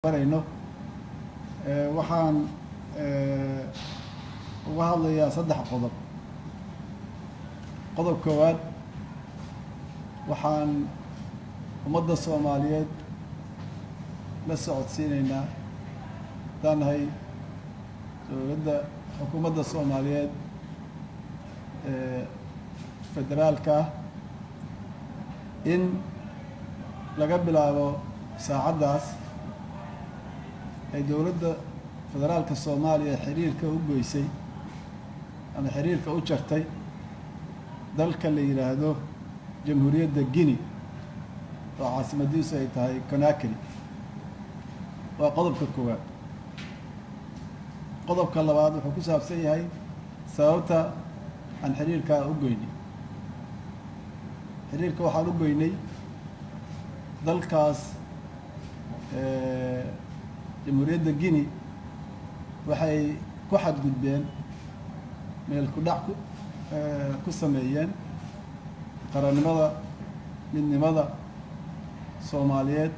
Barayno waxaan uga hadlayaa saddex qodob. Qodob koowaad, waxaan ummadda Soomaaliyeed la socodsiineynaa, haddaan nahay dowladda, xukuumadda Soomaaliyeed ee federaalka ah, in laga bilaabo saacaddaas ay dowladda federaalka Soomaaliya xiriirka u goysay ama xiriirka u jartay dalka la yidhaahdo Jamhuuriyadda Guinea, oo caasimadiisu ay tahay Conakry. Waa qodobka koowaad. Qodobka labaad wuxuu ku saabsan yahay sababta aan xiriirkaa u goynay. Xiriirka waxaan u goynay dalkaas Jamhuuriyadda Guinea waxay ku xadgudbeen, meel ku dhac ku sameeyeen qarannimada, midnimada Soomaaliyeed,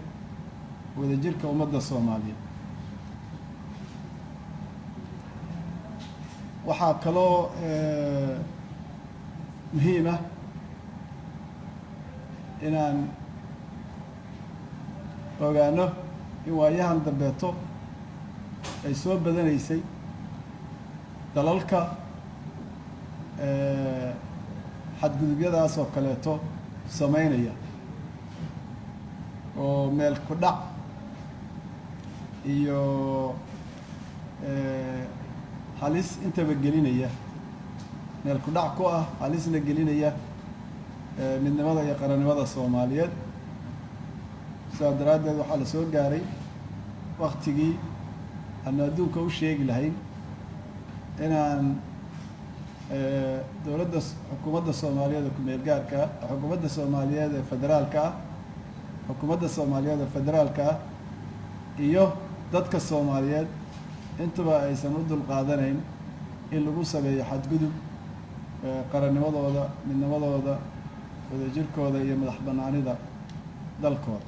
wadajirka ummadda Soomaaliyeed. Waxaa kaloo muhiim ah inaan ogaano in waayahan dambeeto ay soo badanaysay dalalka xadgudubyadaas oo kaleeto sameynaya oo meel ku dhac iyo halis intaba gelinaya, meel ku dhac ku ah, halisna gelinaya midnimada iyo qarannimada Soomaaliyeed. Sidaas daraaddeed, waxaa la soo gaaray waktigii aanu adduunka u sheegi lahayn inaan dowladda, xukuumadda Soomaaliyeed ee ku-meel gaarka ah, xukuumadda Soomaaliyeed ee federaalka ah, xukuumadda Soomaaliyeed ee federaalka ah iyo dadka Soomaaliyeed intuba aysan u dulqaadanayn in lagu sameeyo xadgudub qarannimadooda, midnimadooda, wadajirkooda iyo madax bannaanida dalkooda.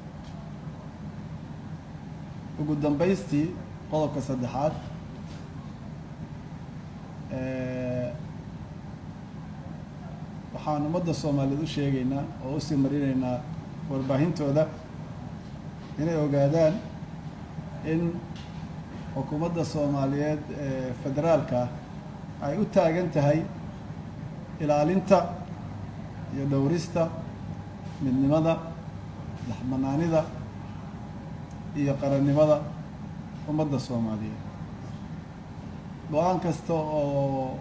Ugu dambaystii, qodobka saddexaad, waxaan ummadda Soomaaliyeed u sheegaynaa oo usii marinaynaa warbaahintooda inay ogaadaan in xukuumadda Soomaaliyeed ee federaalka ay u taagan tahay ilaalinta iyo dhowrista midnimada, madax bannaanida iyo qarannimada ummadda Soomaaliyeed. Go-aan kasta oo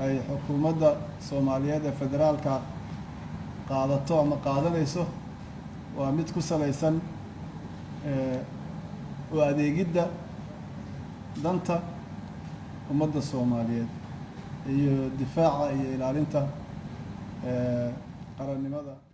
ay xukuumadda Soomaaliyeed ee federaalka qaadato ama qaadanayso waa mid ku salaysan u adeegidda danta ummadda Soomaaliyeed iyo difaaca iyo ilaalinta qarannimada.